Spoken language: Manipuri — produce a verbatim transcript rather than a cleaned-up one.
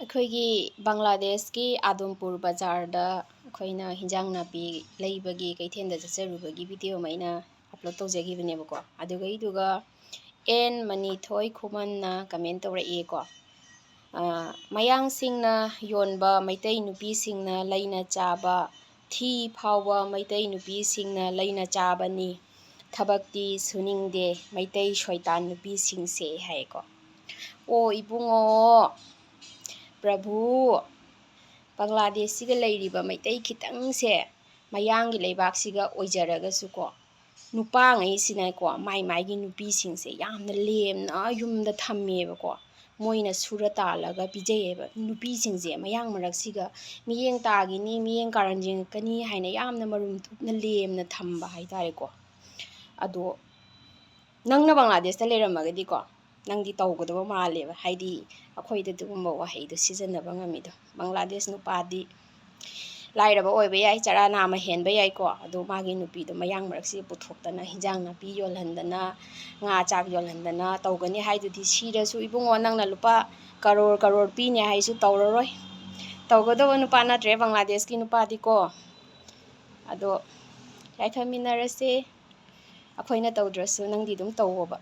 ꯑꯩꯈꯣꯏꯒꯤ ꯕꯪꯒ꯭ꯂꯥꯗꯦꯁꯀꯤ ꯑꯥꯗꯝꯄꯨꯔ ꯕꯖꯥꯔꯗ ꯑꯩꯈꯣꯏꯅ ꯍꯤꯟꯖꯥꯡ ꯅꯥꯄꯤ ꯂꯩꯕꯒꯤ ꯀꯩꯊꯦꯜꯗ ꯆꯠꯆꯔꯨꯕꯒꯤ ꯚꯤꯗꯤꯑꯣ ꯑꯃ ꯑꯩꯅ ꯑꯞꯂꯣꯗ ꯇꯧꯖꯈꯤꯕꯅꯦꯕꯀꯣ꯫ ꯑꯗꯨꯒꯩꯗꯨꯒ ꯑꯦꯟ ꯃꯅꯤꯊꯣꯏ ꯈꯨꯃꯟꯅ ꯀꯃꯦꯟ ꯇꯧꯔꯛꯑꯦꯀꯣ꯫ "ꯃꯌꯥꯡꯁꯤꯡꯅ ꯌꯣꯟꯕ ꯃꯩꯇꯩ ꯅꯨꯄꯤꯁꯤꯡꯅ ꯂꯩꯅ ꯆꯥꯕ, ꯊꯤ ꯐꯥꯎꯕ ꯃꯩꯇꯩ ꯅꯨꯄꯤꯁꯤꯡꯅ ꯂꯩꯅ ꯆꯥꯕꯅꯤ꯫ ꯊꯕꯛꯇꯤ ꯁꯨꯅꯤꯡꯗꯦ ꯃꯩꯇꯩ ꯁꯣꯏꯇꯥꯟ ꯅꯨꯄꯤꯁꯤꯡꯁꯦ" ꯍꯥꯏꯀꯣ꯫ ꯑꯣ ꯏꯕꯨꯡꯉꯣ, ꯄ꯭ꯔꯚꯨ, ꯕꯪꯒ꯭ꯂꯥꯗꯦꯁꯁꯤꯒ ꯂꯩꯔꯤꯕ ꯃꯩꯇꯩ ꯈꯤꯇꯪꯁꯦ ꯃꯌꯥꯡꯒꯤ ꯂꯩꯕꯥꯛꯁꯤꯒ ꯑꯣꯏꯖꯔꯒꯁꯨꯀꯣ, ꯅꯨꯄꯥꯉꯩꯁꯤꯅꯀꯣ ꯃꯥꯏ ꯃꯥꯏꯒꯤ ꯅꯨꯄꯤꯁꯤꯡꯁꯦ ꯌꯥꯝꯅ ꯂꯦꯝꯅ ꯌꯨꯝꯗ ꯊꯝꯃꯦꯕꯀꯣ꯫ ꯃꯣꯏꯅ ꯁꯨꯔ ꯇꯥꯜꯂꯒ ꯄꯤꯖꯩꯌꯦꯕ꯫ ꯅꯨꯄꯤꯁꯤꯡꯁꯦ ꯃꯌꯥꯡ ꯃꯔꯛꯁꯤꯒ ꯃꯤꯠꯌꯦꯡ ꯇꯥꯈꯤꯅꯤ, ꯃꯤꯠꯌꯦꯡ ꯀꯥꯔꯟ ꯌꯦꯡꯉꯛꯀꯅꯤ ꯍꯥꯏꯅ ꯌꯥꯝꯅ ꯃꯔꯨꯝ ꯊꯨꯞꯅ ꯂꯦꯝꯅ ꯊꯝꯕ ꯍꯥꯏꯇꯥꯔꯦꯀꯣ꯫ ꯑꯗꯣ ꯅꯪꯅ ꯕꯪꯒ꯭ꯂꯥꯗꯦꯁꯇ ꯂꯩꯔꯝꯃꯒꯗꯤꯀꯣ, ꯅꯪꯗꯤ ꯇꯧꯒꯗꯕ ꯃꯥꯜꯂꯦꯕ꯫ ꯍꯥꯏꯗꯤ ꯑꯩꯈꯣꯏꯗ ꯑꯗꯨꯒꯨꯝꯕ ꯋꯥꯍꯩꯗꯣ ꯁꯤꯖꯤꯟꯅꯕ ꯉꯝꯃꯤꯗꯣ꯫ ꯕꯪꯒ꯭ꯂꯥꯗꯦꯁ ꯅꯨꯄꯥꯗꯤ ꯂꯥꯏꯔꯕ ꯑꯣꯏꯕ ꯌꯥꯏ, ꯆꯔꯥ ꯅꯥꯝꯃ ꯍꯦꯟꯕ ꯌꯥꯏꯀꯣ, ꯑꯗꯣ ꯃꯥꯒꯤ ꯅꯨꯄꯤꯗꯣ ꯃꯌꯥꯡ ꯃꯔꯛꯁꯤꯗ ꯄꯨꯊꯣꯛꯇꯅ ꯍꯤꯟꯖꯥꯡ ꯅꯥꯄꯤ ꯌꯣꯜꯍꯟꯗꯅ, ꯉꯥ ꯆꯥꯛ ꯌꯣꯜꯍꯟꯗꯅ ꯇꯧꯒꯅꯤ ꯍꯥꯏꯗꯨꯗꯤ, ꯁꯤꯔꯁꯨ ꯏꯕꯨꯡꯉꯣ ꯅꯪꯅ ꯂꯨꯄꯥ ꯀꯔꯣꯔ ꯀꯔꯣꯔ ꯄꯤꯅꯦ ꯍꯥꯏꯁꯨ ꯇꯧꯔꯔꯣꯏ꯫ ꯇꯧꯒꯗꯧꯕ ꯅꯨꯄꯥ ꯅꯠꯇ꯭ꯔꯦ ꯕꯪꯒ꯭ꯂꯥꯗꯦꯁꯀꯤ ꯅꯨꯄꯥꯗꯤꯀꯣ꯫ ꯑꯗꯣ ꯌꯥꯏꯐꯃꯤꯟꯅꯔꯁꯦ꯫ ꯑꯩꯈꯣꯏꯅ ꯇꯧꯗ꯭ꯔꯁꯨ ꯅꯪꯗꯤ ꯑꯗꯨꯝ ꯇꯧꯋꯣꯕ꯫